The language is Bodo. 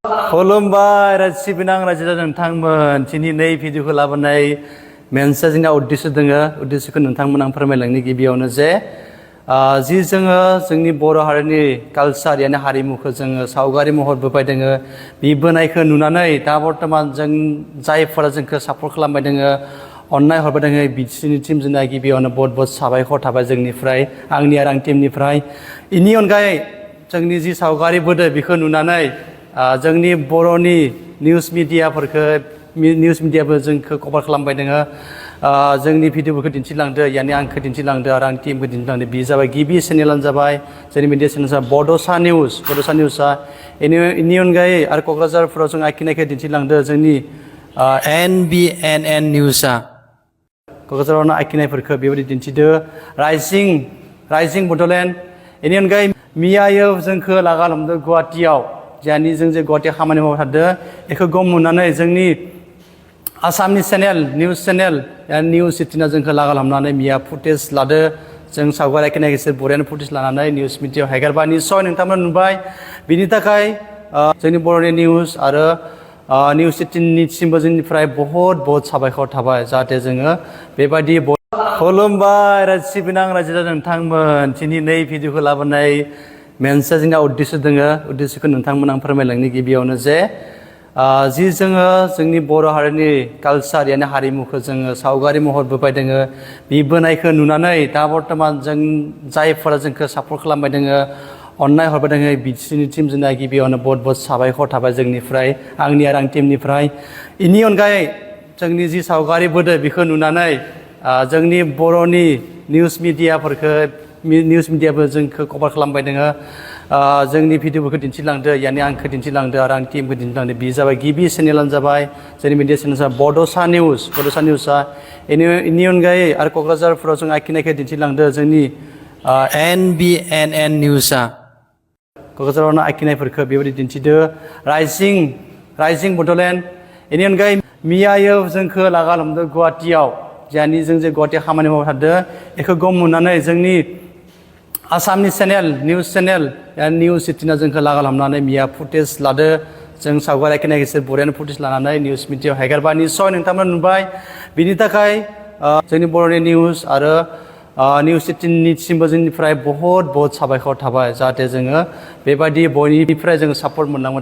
खुलुमबाय सिबिनां रायजो नोंथांमोन दिनै नै भिडिअखौ लाबोनाय मोनसे जोंना उद्देश्य दोङो उद्देश्यखौ नोंथांमोन आं फोरमायलांनि गिबियावनो जे जि जोङो जोंनि बर' हारिनि कालचार यानि हारिमुखौ जोङो सावगारि महर बोबाय दोङो बे बोनायखौ नुनानै दा बर्तमान जों जायफोरा जोंखौ सापर्ट खालामबाय दोङो अननाय हरबाय दोङो बिसोरनिसिम जोंना गिबियावनो बहुत साबायखर थाबाय जोंनिफ्राय आंनि आरो आंनि टीमनिफ्राय बेनि अनगायै जोंनि जि सावगारि बोदो बेखौ नुनानै जोंनि बर'नि निउस मिडियाबो जोंखौ कभार खालामबाय दोङो जोंनि भिडिअफोरखौ दिन्थिलांदो यानि आंखौ दिन्थिलांदो आरो आंनि टीमखौ दिन्थिलांदो बे जाबाय गिबि चेनेलानो जाबाय जोंनि मिडिया चेनेला बड'सा निउसआ बेनि अनगायै आरो क'क्राझारफोराव जों आखिनायखौ दिन्थिलांदो जोंनि NBNN निउसआ क'क्राझारावनो आखिनायफोरखौ बेबायदि दिन्थिदो राइजिं बड'लेण्ड बेनि अनगायै मियायो जोंखौ लागा लामदो गुवाहाटियाव जानि जों जे गुवाहाटियाव खामानि मावबाय थादों बेखौ गम मोननानै जोंनि आसामनि निउस चेनेल निउस 18 जोंखौ लागा लामनानै मिया फुटेज लादो जों सावगारि आखिनाय बिसोर बरियानो फुटेज लानानै निउस मिडियायाव हेगारबा निस्सय नोंथांमोना नुबाय बिनि थाखाय जोंनि बर'नि निउस आरो निउस 18निसिमबो जोंनिफ्राय बहुत साबायखर थाबाय जाहाथे जोङो बेबायदि खुलुमबाय सिबिनां रायजो नोंथांमोन दिनै नै भिडिअखौ लाबोनाय मोनसे जोंना उद्देश्य दोङो उद्देश्यखौ नोंथांमोन आं फोरमायलांनि गिबियावनो जे जि जोङो जोंनि बर' हारिनि कालचार यानि हारिमुखौ जोङो सावगारि महर बोबाय दोङो बे बोनायखौ नुनानै दा बर्तमान जों जायफोरा जोंखौ सापर्ट खालामबाय दोङो अननाय हरबाय दोङो बिसोरनिसिम जोंना गिबियावनो बहुत साबायखर थाबाय जोंनिफ्राय आंनि आरो आंनि टीमनिफ्राय बेनि अनगायै जोंनि जि सावगारि बोदो बेखौ नुनानै जोंनि बर'नि निउस मिडियाबो जोंखौ कभार खालामबाय दोङो जोंनि भिडिअफोरखौ दिन्थिलांदो यानि आंखौ दिन्थिलांदो आरो आंनि टीमखौ दिन्थिलांदो बे जाबाय गिबि चेनेलानो जाबाय जोंनि मिडिया चेनेला बड'सा निउसआ बेनि अनगायै आरो क'क्राझारफोराव जों आखिनायखौ दिन्थिलांदो जोंनि NBNN निउसआ क'क्राझारावनो आखिनायफोरखौ बेबायदि दिन्थिदो राइजिं बड'लेण्ड बेनि अनगायै मियायो जोंखौ लागा लामदो गुवाहाटियाव जानि जों जे गुवाहाटियाव खामानि मावबाय थादों बेखौ गम मोननानै जोंनि आसामनि निउस चेनेल निउस 18 जोंखौ लागा लामनानै मिया फुटेज लादो जों सावगारि आखिनाय बिसोर बरियानो फुटेज लानानै निउस मिडियायाव हेगारबा निस्सय नोंथांमोना नुबाय बिनि थाखाय जोंनि बर'नि निउस आरो निउस 18निसिमबो जोंनिफ्राय बहुत साबायखर थाबाय जाहाथे जोङो बेबायदि बयनिफ्राय जोङो सापर्ट मोनलांबाय